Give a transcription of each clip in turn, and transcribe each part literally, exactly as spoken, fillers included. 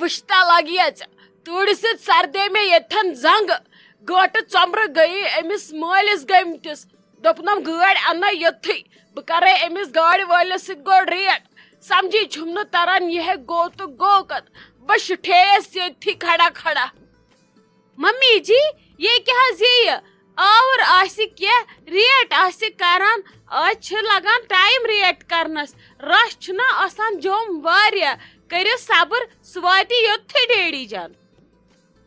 وٕچھتا لگیژ، تۭرِ سۭتۍ سردے مےٚ ییٚتھٮ۪ن زنٛگہٕ۔ گٲنٹہٕ ژۄمرٕ گٔیے أمِس مٲلِس گٔمتِس۔ دوٚپنم، گٲڑۍ اننَے یوٚتھٕے، بہٕ کرے أمِس گاڑِ وٲلِس سۭتۍ گۄڈٕ ریٹ۔ سمجھی چھُم نہٕ تران، یہِ ہے گوٚو تہٕ گوٚو کتھ۔ بہٕ شُٹھییس ییٚتھی کھڑا کھڑا۔ ممی جی، یہ کیا حظ یہ آور آسہِ کینٛہہ ریٹ آسہِ کران؟ آز چھِ لگان ٹائم ریٹ کرنس، رش چھُنہ آسان جوٚم واریاہ۔ کٔرِو صبر، سُہ واتہِ یوٚتھٕے ڈیڈی جان۔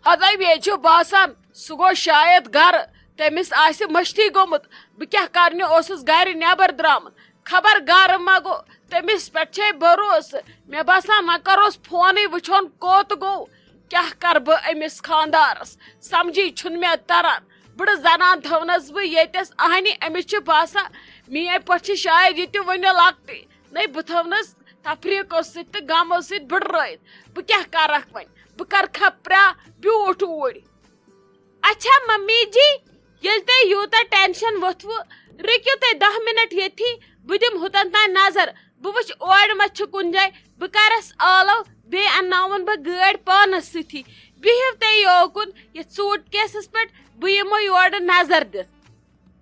ہتاے، مےٚ چھُ باسان سُہ گوٚو شاید گرٕ، تٔمِس آسہِ مٔشتٕے گوٚمُت۔ بہٕ کیٛاہ کرنہِ اوسُس گرِ نٮ۪بر درٛامُت، خبر گرٕ ما گوٚو۔ تٔمِس پٮ۪ٹھ چھے بھروسہٕ۔ مےٚ باسان وۄنۍ کرہوس فونٕے، وٕچھون کوٚت گوٚو۔ کیٛاہ کرٕ بہٕ أمِس خاندارس؟ سمجھی چھُنہٕ مےٚ تران۔ بٕڑٕ زنان تھٲونس بہٕ ییٚتٮ۪س اہنہِ، أمِس چھُ باسان میٲنۍ پٲٹھۍ چھِ شاید یہِ تہِ وُنہِ لۄکٹٕے۔ نَے، بہٕ تھٲونس تفریقو سۭتۍ تہٕ غمو سۭتۍ بٕڑرٲیِتھ۔ بہٕ کیٛاہ کرکھ وۄنۍ؟ بہٕ کرکھا پرٛا بیوٗٹھ اوٗرۍ؟ اچھا ممی جی، ییٚلہِ تۄہہِ یوٗتاہ ٹینشن ووٚتھوٕ، رُکِو تُہۍ دَہ منٹ ییٚتھی، بہٕ دِمہٕ ہُتن تام نظر، بہٕ وٕچھٕ اورٕ ما چھُ کُنہِ جایہِ، بہٕ کرس آلو، بیٚیہِ انناون بہٕ گٲڑۍ پانس سۭتی۔ بِہِو تُہۍ یوکُن یتھ سوٗٹ کیسس پٮ۪ٹھ، بہٕ یِمو یورٕ نظر دِتھ۔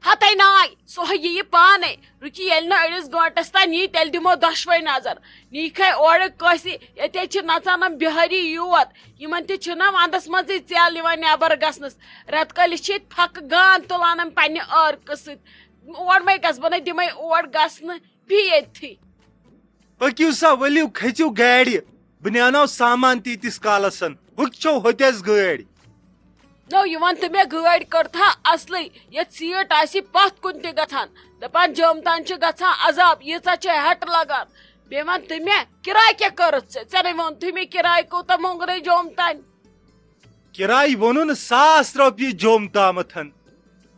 ہتے ناے، سۄ یِیہِ پانے۔ رُکہِ، ییٚلہِ نہٕ أڑِس گٲنٹس تام یِیہِ، تیٚلہِ دِمو دۄشوے نظر۔ نیٖکھے اورٕ کٲنٛسہِ، ییٚتہِ چھِ نژان یِم بِہٲری یوت۔ یِمن تہِ چھُنہ ونٛدس منٛزٕے ژٮ۪ل یِوان نٮ۪بر گژھنس۔ رٮ۪تہٕ کٲلِس چھِ ییٚتہِ پھکہٕ گان تُلان یِم پننہِ عٲرقہٕ سۭتۍ۔ اور مے گژھٕ بہٕ نہٕ، دِمے اور گژھنہٕ، بِہِو ییٚتھی۔ پٔکِو سا، ؤلِو، کھٔژِو گاڑِ۔ بہٕ نیاناو سامان تیٖتِس کالس۔ ہُہ چھو ہوٚتٮ۪س گٲڑۍ۔ نو، یہِ وَن تہٕ مےٚ، گٲڑۍ کٔرتھا اصلٕے، یَتھ سیٖٹ آسہِ پَتھ کُن تہِ گژھان؟ دَپان جوٚم تام چھِ گژھان عذاب، ییٖژاہ چھِ ہٮ۪ٹہٕ لگان۔ بیٚیہِ وَن تہٕ مےٚ، کِراے کیٛاہ کٔرٕتھ ژےٚ؟ ژےٚ نَے ووٚنتھٕے مےٚ کِراے کوٗتاہ مۄنٛگرَے جوٚم تام۔ کِراے ووٚنُن ساس رۄپیہِ جوٚم تامَتھ۔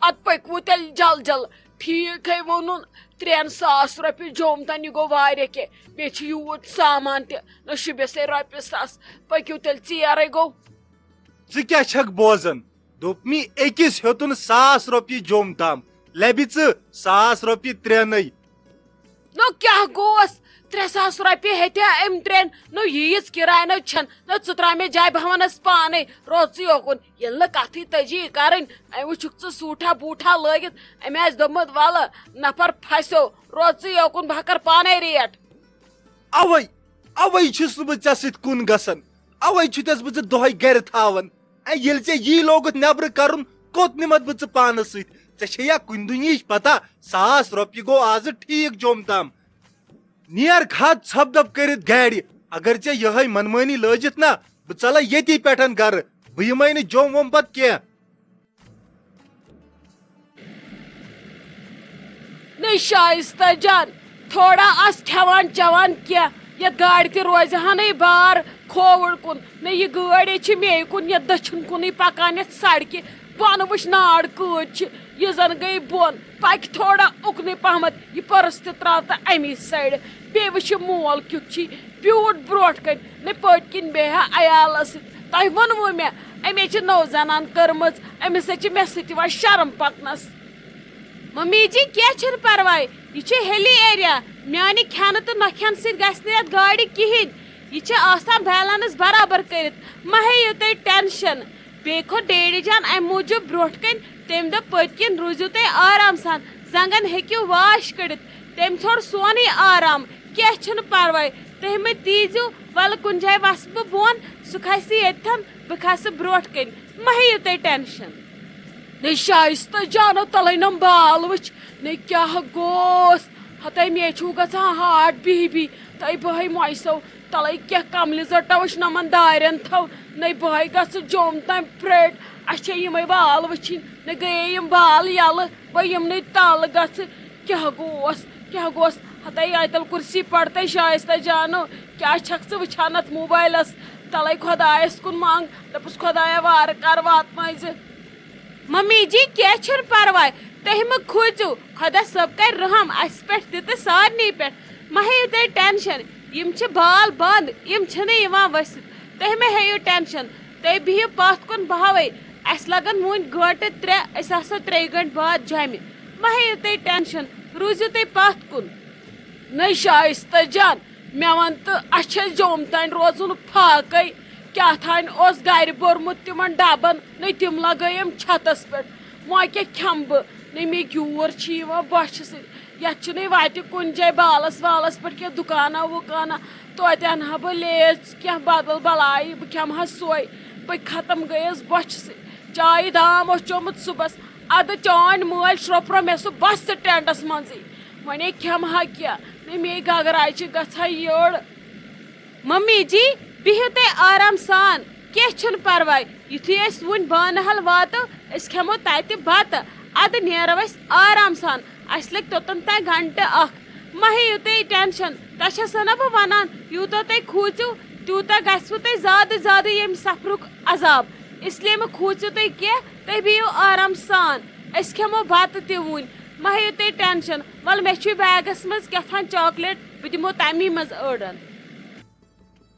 اَدٕ پٔکِو تیٚلہِ جل جل۔ ٹھیٖک ہے ووٚنُن، ترٛٮ۪ن ساس رۄپیہِ جوٚم تام، یہِ گوٚو واریاہ کینٛہہ۔ بیٚیہِ چھِ یوٗت سامان تہِ، نہ شوٗبٮ۪سَے رۄپیہِ ساس۔ پٔکِو تیٚلہِ، ژیر ہے گوٚو۔ ژٕ کیٛاہ چھَکھ بوزان؟ دوٚپ مےٚ، أکِس ہیوٚتُن ساس رۄپیہِ جوٚم تام، لَبہِ ژٕ ساس رۄپیہِ ترٛٮ۪نَے۔ نو کیٛاہ گوس؟ ترٛےٚ ساس رۄپیہِ ہیٚتیا أمۍ ترٛٮ۪ن؟ نو ییٖژ کِراے نو چھَن۔ نو ژٕ ترٛاو مےٚ جاے، بہٕ ہاوَنَس پانَے۔ روز ژٕ یوکُن، ییٚلہِ نہٕ کَتھٕے تٔجی کَرٕنۍ، أمۍ وٕچھُکھ ژٕ سوٗٹھا بوٗٹھا لٲگِتھ، أمۍ آسہِ دوٚپمُت، وَلہٕ نفر پھَسیو، روز ژٕ یوکُن، بہٕ ہا کَرٕ پانَے ریٹ۔ اَوَے، اَوَے چھُس نہٕ بہٕ ژےٚ سۭتۍ کُن گژھان، اَوَے چھُتھَس بہٕ ژٕ دۄہَے گَرِ تھاوان۔ اے، ییٚلہِ ژےٚ یی لوگُتھ نٮ۪برٕ کَرُن، کوٚت نِمَتھ بہٕ ژٕ پانَس سۭتۍ؟ ژےٚ چھے یا کُنہِ دُنیہِچ پَتہ، ساس رۄپیہِ گوٚو آزٕ ٹھیٖک جوٚم تام۔ نیر کھاد ژھۄپہٕ دَپ کٔرِتھ گاڑِ۔ اگر ژےٚ یِہوٚے منمٲنی لٲجِتھ نا، بہٕ ژَلَے ییٚتی پٮ۪ٹھ گَرٕ۔ بہٕ یِمَے نہٕ جوٚم ووٚم پَتہٕ کینٛہہ۔ نہ شائستہ جان، تھوڑا آس کھٮ۪وان چٮ۪وان کینٛہہ، یتھ گاڑِ تہِ روزِ ہا نَے بار کھووُر کُن۔ نہ یہِ گٲڑۍ چھِ مے کُن یتھ دٔچھُن کُنُے پکان یتھ سڑکہِ۔ پانہٕ وٕچھ نار کۭژ چھِ، یہِ زن گٔے بۄن۔ پکہِ تھوڑا اُکنُے پہمتھ، یہِ پٔرس تہِ تراو تہٕ امی سایڈٕ۔ بیٚیہِ وٕچھ یہِ مول کیُتھ چھُے، بیوٗٹھ برونٛٹھ کنہِ، نہ پٔتۍ کِنۍ بیٚہہِ ہا عیالس سۭتۍ۔ تۄہہِ ووٚنوُ مےٚ، أمۍ چھِ نٔو زنان کٔرمٕژ، أمِس سۭتۍ چھِ مےٚ سۭتۍ یِوان شرم پکنس۔ ممی جی، کینٛہہ چھُنہٕ پرواے، یہِ چھُ ہِلی ایریا، میانہِ کھٮ۪نہٕ تہٕ نۄکھٮ۪ن سۭتۍ گژھِ نہٕ یتھ گاڑِ کِہیٖنۍ، یہِ چھِ آسان بیلنس برابر کٔرِتھ، مہ ہیٚیِو تُہۍ ٹینشن۔ بیٚیہِ کھوٚت ڈیڈی جان امہِ موٗجوٗب برونٛٹھ کنہِ، تٔمۍ دوٚپ، پٔتۍ کِنۍ روٗزِو تُہۍ آرام سان، زنٛگن ہیٚکِو واش کٔڑِتھ۔ تٔمۍ ژھوٚر سونُے آرام۔ کینٛہہ چھُنہٕ پرواے، تُہۍ مہٕ تیٖزِو، ولہٕ کُنہِ جایہِ وسہٕ بہٕ بۄن، سُہ کھسہِ ییٚتھٮ۪ن، بہٕ کھسہٕ برونٛٹھ کنہِ، مہ ہیٚیِو تُہۍ ٹینشن۔ نے شائستہ جانو، تلے نم بال وٕچھ، نے کیٛاہ گوس؟ ہتے مے چھُو گژھان ہارٹ بی بی، تۄہہِ بہے مۄیسو، تلے کیٛاہ کملہِ زٹا وٕچھ نمن دارٮ۪ن تھو، نے بہے گژھٕ جوٚم تام پھرٛٹھ، اَسہِ چھےٚ یِمے بال وٕچھِنۍ، نے گٔیے یِم بال یلہٕ، بہٕ یِمنٕے تل گژھٕ۔ کیٛاہ گوس؟ کیٛاہ گوس؟ ہتے آیتل کُرسی پرتے شائستہ جانو، کیٛاہ چھکھ ژٕ وٕچھان اتھ موبایلس؟ تلے خۄدایس کُن منٛگ، دپُس، خۄدایا، وارٕ کر واتنٲیزِ۔ ممی جی، کینٛہہ چھُنہٕ پرواے، تُہۍ مہٕ کھوٗژِو، خۄدا صٲب کرِ رحم اسہِ پٮ۪ٹھ تہِ تہٕ سارنٕے پٮ۪ٹھ۔ مہ ہیٚیِو تُہۍ ٹینشن، یِم چھِ بال بنٛد، یِم چھِنہٕ یِوان ؤسِتھ۔ تُہۍ مہ ہیٚیِو ٹینشن، تُہۍ بِہِو پتھ کُن، بہٕ ہاوے، اسہِ لگن وُنہِ گٲنٛٹہٕ ترٛےٚ، أسۍ آسو ترٛیٚیہِ گٲنٛٹہِ بعد جۄمہِ۔ مہ ہیٚیِو تُہۍ ٹینشن، روٗزِو تُہۍ پتھ کُن۔ نٔے شائستہ جان، مےٚ وَن تہٕ، اَسہِ چھےٚ جوٚم تام روزُن فاقے، کیٛاہ تھانۍ اوس گرِ بوٚرمُت تِمن ڈبن، نٔے تِم لگٲیم چھتس پٮ۪ٹھ۔ وۄنۍ کیٛاہ کھٮ۪مہٕ بہٕ؟ نٔے مےٚ گیوٗر چھِ یِوان بۄچھِ سۭتۍ۔ یتھ چھُنہٕ وتہِ کُنہِ جایہِ بالس والس پٮ۪ٹھ کینٛہہ دُکانا وُکانا۔ توتہِ انہٕ ہا بہٕ لیز کینٛہہ بدل بلایہِ، بہٕ کھٮ۪مہٕ ہا سۄے۔ بہٕ ختم گٔیس بۄچھِ سۭتۍ۔ چایہِ دام اوس چومُت صُبحس۔ ادٕ چٲنۍ مٲلۍ شرٛوپرو مےٚ سُہ بس سٹینڈس منٛزٕے۔ وۄنۍ کھٮ۪مہٕ ہا کینٛہہ؟ نٔے مے گگراے چھِ گژھان یٔڑ۔ ممی جی، بِہِو تُہۍ آرام سان، کینٛہہ چھُنہٕ پرواے۔ یُتھُے أسۍ وُنہِ بانہل واتو، أسۍ کھٮ۪مو تتہِ بتہٕ۔ ادٕ نیرو أسۍ آرام سان، اسہِ لگہِ توٚتن تام گھنٹہٕ اکھ۔ مہ ہیٚیِو تُہۍ ٹینشن، تۄہہِ چھَسو نہ بہٕ ونان، یوٗتاہ تُہۍ کھوٗژِو، تیوٗتاہ گژھِوٕ تۄہہِ زیادٕ زیادٕ ییٚمہِ سفرُک عذاب۔ اس لیے مہ کھوٗژِو تُہۍ کینٛہہ، تُہۍ بِہِو آرام سان۔ أسۍ کھٮ۪مو بتہٕ تہِ وُنہِ، مہ ہیٚیِو تُہۍ ٹینشن۔ ول، مےٚ چھُے بیگس منٛز کیٛاہ تھام چاکلیٹ، بہٕ دِمو تمی منٛز أڑن۔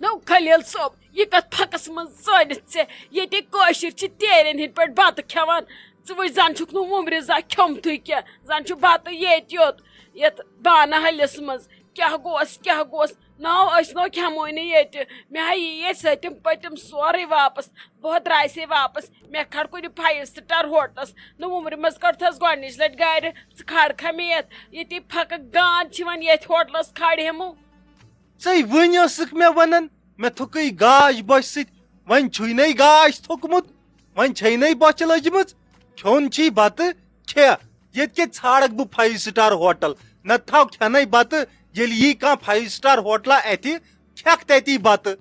نو خلیل صٲب، یہِ کتھ پھکس منٛز ژٲنِتھ ژےٚ؟ ییٚتہِ کٲشِر چھِ تیرٮ۪ن ہٕنٛدۍ پٲٹھۍ بتہٕ کھٮ۪وان۔ ژٕ وٕچھ، زن چھُکھ نہٕ وُمرِ زانٛہہ کھیوٚمتُے کینٛہہ، زن چھُ بتہٕ ییٚتہِ یوت، یتھ بانہٕ ہلِس منٛز۔ کیٛاہ گوس، کیٛاہ گوس؟ نو، أسۍ نو کھٮ۪موے نہٕ ییٚتہِ۔ مےٚ ہا یی ییٚتہِ سٲتِم پٔتِم سورُے واپس۔ بہٕ درٛایسے واپس، مےٚ کھڑ کُنہِ فایو سٹار ہوٹلس۔ نہٕ وُمرِ منٛز کٔرتھس گۄڈنِچ لٹہِ گرِ، ژٕ کھڑ کھا مےٚ یتھ؟ ییٚتی پھکہٕ گانٛد چھِ وۄنۍ ییٚتھۍ ہوٹلس کھڑ ہٮ۪مو۔ ژے وٕنۍ ٲسٕکھ مےٚ ونان، مےٚ تھُکٕے گاش بۄچھِ سۭتۍ۔ وۄنۍ چھُے نے گاش تھوٚکمُت، وۄنۍ چھے نے بۄچھِ لٔجمٕژ۔ کھیوٚن چھی بتہٕ، کھےٚ۔ ییٚتہِ کیٛاہ ژھانڈکھ بہٕ فایو سٹار ہوٹل؟ نتہٕ تھاو کھٮ۪نَے بتہٕ۔ ییٚلہِ یی کانٛہہ فایو سٹار ہوٹلا اَتھِ، کھٮ۪کھ تَتی بتہٕ۔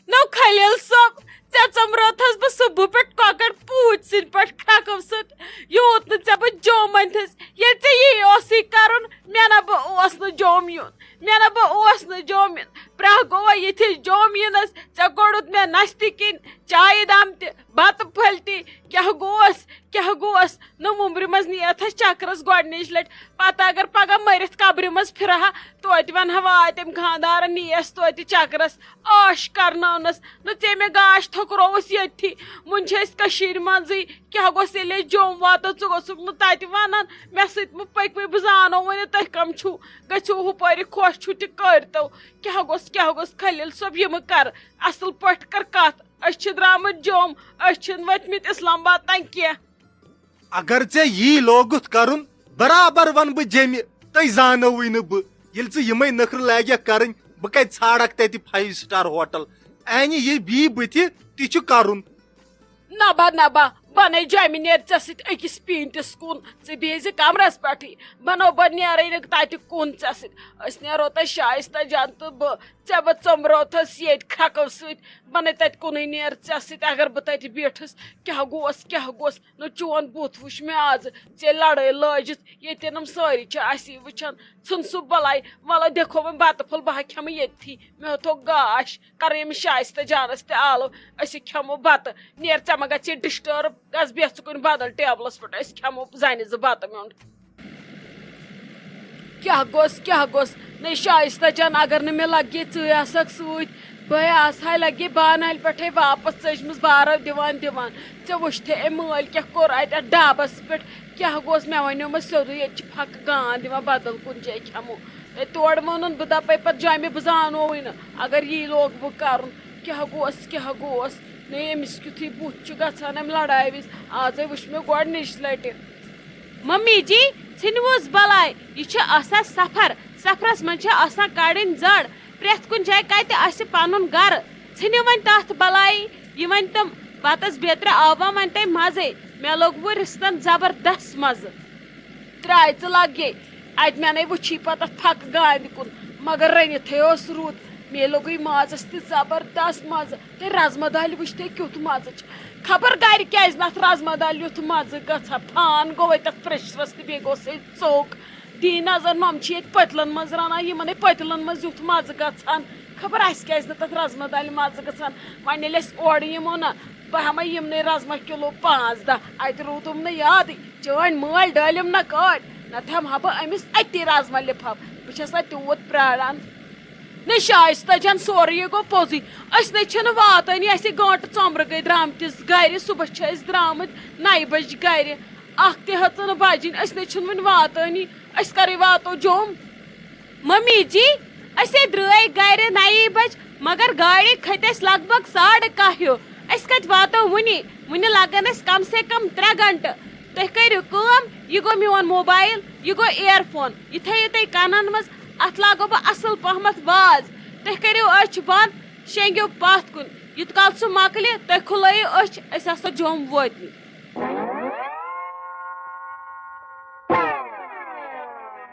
نو خلیل صٲب، ژےٚ ژۄمرٲوتھس بہٕ صبحہٕ پٮ۪ٹھ کۄکر پوٗتۍ سٕنٛدۍ پٲٹھۍ کھرٛکھو سۭتۍ۔ یوٗت نہٕ ژےٚ بہٕ جوم أنتھس، ییٚلہِ ژےٚ یی اوسُے کرُن، مےٚ نہ بہٕ اوس نہٕ جوم یُن، مےٚ نہ بہٕ اوس نہٕ جوم یُن۔ پرٛاہ گوٚوا ییٚتھی جوم یِنس، ژےٚ کوٚڑُتھ مےٚ نستہِ کِنۍ چایہِ دام تہِ، بتہٕ پھٔلۍ تہِ۔ کیٛاہ گوس، کیٛاہ گوس؟ نہٕ وُمبرِ منٛز نِیتھس چکرس گۄڈنِچ لٹہِ۔ پتہٕ اگر پگاہ مٔرِتھ قبرِ منٛز پھرٕ ہا، توتہِ ونہٕ ہا، واے تٔمۍ خانٛدارن نِیس توتہِ چکرس، عٲش کرنٲونس۔ نہٕ ژےٚ مےٚ گاش تھۄکرووُس ییٚتھی۔ وُنہِ چھِ أسۍ کٔشیٖرِ منٛزٕے۔ کیٛاہ گوٚژھ ییٚلہِ أسۍ جوٚم واتو، ژٕ گوٚژھُکھ نہٕ تتہِ ونان، مےٚ سۭتۍ مہٕ پٔکۍوٕے، بہٕ زانو وۄنۍ تُہۍ کم چھِو، گٔژھِو ہُپٲرِ خۄش چھِو تہِ کٔرۍتو۔ کیٛاہ گوٚژھ، کیٛاہ گوٚژھ خلیل صٲب، یِمہٕ کر اصل پٲٹھۍ کر کتھ۔ أسۍ چھِ درٛامٕتۍ جوٚم، أسۍ چھِنہٕ وٲتمٕتۍ اسلام آباد تام کینٛہہ۔ اگر ژےٚ یی لوگُتھ کرُن، برابر ونہٕ بہٕ جیٚمہِ، تُہۍ زانوٕے نہٕ بہٕ۔ ییٚلہِ ژٕ یِمے نخرٕ لاگکھ کرٕنۍ، بہٕ کتہِ ژھانڈکھ تتہِ فایو سٹار ہوٹل؟ انہِ یہِ بی بٕتھِ، تہِ چھُ کرُن۔ نبا نبا، بنے جیٚمہِ، نیر ژےٚ سۭتۍ أکِس پیٖنتِس کُن، ژٕ بیٚہزِ کمرس پٮ۪ٹھٕے۔ بنو بہٕ نیرے نہٕ تتہِ کُن ژےٚ سۭتۍ۔ أسۍ نیرو تۄہہِ شایستہ جان تہٕ بہٕ، ژےٚ بہٕ ژۄمرٲوتھس ییٚتہِ کھرٛکو سۭتۍ، بنے تتہِ کُنُے نیر ژےٚ سۭتۍ۔ اگر بہٕ تتہِ بیٖٹھٕس، کیٛاہ گوس، کیٛاہ گوس؟ نہ چون بُتھ وُچھ مےٚ آز، ژےٚ لڑٲے لٲجِتھ، ییٚتٮ۪ن یِم سٲری چھِ اسی وٕچھان۔ ژھٕن سُہ بلاے، وَلہٕ دِکھو وۄنۍ بتہٕ پھوٚل، بہٕ ہا کھٮ۪مہٕ ییٚتھی۔ مےٚ ہیوٚتھو گاش، کرٕ ییٚمِس شایستہ جانس تہِ آلو، أسۍ کھٮ۪مو بتہٕ۔ نیر ژےٚ ما گژھِ ڈسٹرب، گژھ بیٚہہ ژٕ کُنہِ بدل ٹیبلس پٮ۪ٹھ، أسۍ کھٮ۪مو زنہِ زٕ بتہٕ میوٚنٛڈ۔ کیٛاہ گوٚژھ، کیٛاہ گوٚژھ؟ نَے شایستہ جان، اگر نہٕ مےٚ لگہِ ژٕے آسکھ سۭتۍ، بہٕ آسہٕ ہا لگہِ بانہٕ ہالہِ پٮ۪ٹھے واپس ژٔجمٕژ بارو دِوان دِوان۔ ژےٚ وٕچھتھے أمۍ مٲلۍ کیٛاہ کوٚر اَتہِ اَتھ ڈابس پٮ۪ٹھ۔ کیٛاہ گوٚژھ؟ مےٚ وَنیومَس سیوٚدُے، ییٚتہِ چھِ پھکہٕ گانٛد یِوان، بدل کُنہِ جایہِ کھٮ۪مو۔ ہے، تورٕ ووٚنُن بہٕ دَپَے پَتہٕ جامہِ، بہٕ زانووٕے نہٕ، اگر یی لوگ وۄنۍ کَرُن۔ کیٛاہ گوٚژھ، کیٛاہ گوٚژھ؟ نَے أمِس کیُتھُے بُتھ چھُ گژھان اَمہِ لڑایہِ وِزِ۔ آزَے وٕچھ مےٚ گۄڈٕنِچ لَٹہِ۔ ممی جی، ژھٕنِوُس بلاے، یہِ چھُ آسان سفر، سفرس منٛز چھِ آسان کڑٕنۍ زڑ، پرٛٮ۪تھ کُنہِ جایہِ کتہِ آسہِ پنُن گرٕ، ژھٕنِو وۄنۍ تتھ بلایہِ۔ یہِ وۄنۍ تِم بتس بیترِ آوا وۄنۍ تۄہہِ مزے، مےٚ لوٚگ وۄنۍ رِستن زبردست مزٕ۔ ترٛایہِ ژٕ لگے، اتہِ مےٚ نے وٕچھی پتہٕ اتھ پھکہٕ گاندِ کُن، مگر رٔنِتھے اوس رُت، مےٚ لوٚگُے مازس تہِ زبردست مزٕ۔ تہٕ رازما دالہِ وٕچھ تہٕ کیُتھ مزٕ چھُ۔ خبر گرِ کیازِ نہٕ اتھ رازما دالہِ یُتھ مزٕ گژھان۔ پھان گوٚو تتھ پریشرس تہٕ بیٚیہِ گوٚو سُہ ژوٚک۔ دی نظر، مم چھِ ییٚتہِ پٔتلن منٛز رنان، یِمن ہے پٔتلن منٛز یُتھ مزٕ گژھان۔ خبر اسہِ کیازِ نہٕ تتھ رازما دالہِ مزٕ گژھان۔ وۄنۍ ییٚلہِ أسۍ اورٕ یِمو نہ، بہٕ ہٮ۪مے یِمنٕے رازما کِلو پانٛژھ دہ۔ اتہِ روٗدُم نہٕ یادٕے، چٲنۍ مٲلۍ ڈٲلِم نہ کٲڑۍ، نتہٕ ہٮ۪مہٕ ہا بہٕ أمِس أتی رازما لفاف۔ بہٕ چھس نہ تیوٗت پراران۔ نہ شایستہ جان، سورُے یہِ گوٚو پوٚزُے۔ أسۍ نَے چھِنہٕ واتٲنی، اَسے گٲنٛٹہٕ ژۄمرٕ گٔے درٛامتِس گرِ، صُبحس چھِ أسۍ درٛامٕتۍ نَیہِ بجہِ گرِ۔ اَکھ تہِ ہیٚژٕن نہٕ بجٕنۍ، أسۍ نَے چھِنہٕ وُنہِ واتٲنی۔ أسۍ کَرٕے واتو جوٚم؟ ممی جی، أسے درٛاے گرِ نَیہِ بجہِ، مگر گاڑِ کھٔتۍ أسۍ لگ بگ ساڑٕ کاہ ہیوٗ۔ أسۍ کتہِ واتو وُنی؟ وُنہِ لگن اَسہِ کم سے کم ترٛےٚ گھنٹہٕ۔ تُہۍ کٔرِو کٲم، یہِ گوٚو میون موبایل، یہِ گوٚو earphone، یہِ تھٲیِو تُہۍ کنن منٛز، اتھ لاگو بہٕ اصل پہمتھ واز۔ تُہۍ کٔرِو أچھ بنٛد، شیٚنگِو پتھ کُن۔ یوٗت کال سُہ مۄکلہِ، تُہۍ کھُلٲیِو أچھ، أسۍ آسو جوٚم وٲتمٕتۍ۔